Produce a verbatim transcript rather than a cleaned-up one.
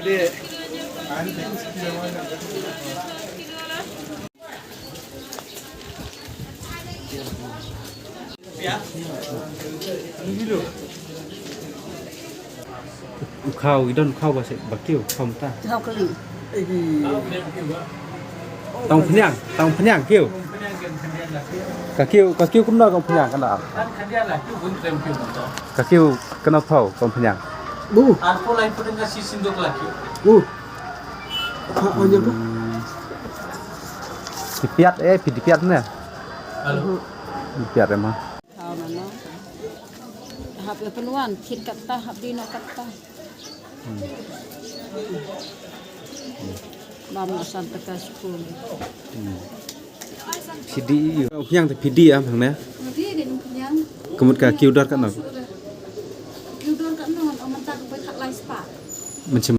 U khaw, i don u khaw ba se, ba kiew, u khaw mynta. Tang phniang, tang phniang kiew. Ka kiew, ka kiew kumno tang phniang kana. Ka kiew kana phaw tang phniang. Bu. Bu. Ha, ha, ya, bu. Hmm. Dipiat, eh, phi dipiat ne? Dipiat, eh, ma. Thaw na no. Hap ïa pynwan, kit katta, hap dina katta. Hmm. Bam na san taka skul. Hmm. Phi di ïa. Pynïang te phi di am hangne. Di di pynïang. Ka mut ka kiew dor katno? Kiew dor katno, ong mynta ka bai khat lai spah. Mynsiem